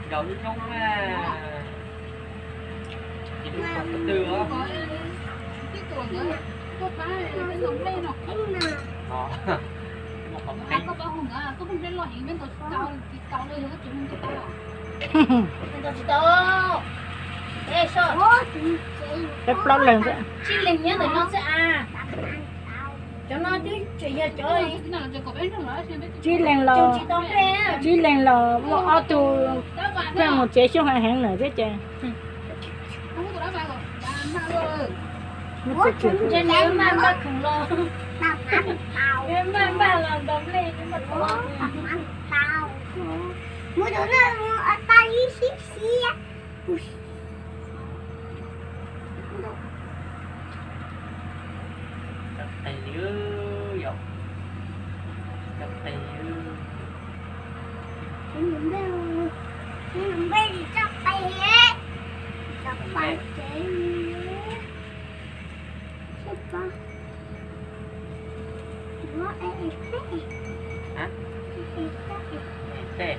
Nkaus zoo zoo na. Ces lub qhov twg os? Muaj qhov pheeb. Peb plaub leeg xwb. Tsib leeg nyob ntawm no xwb a. Cov no twb tseem yog cov, tsib leeg los, tsib leeg los muaj ob tug pheej mus tsev xyoob heev heev lawm thiab ces. Ntshe nws maj npaj khoom los, maj npaj los ntaus nplej. Tso qe li, yog tso qe li. Npe tso qe, tso qe tsev. Hab? Tej.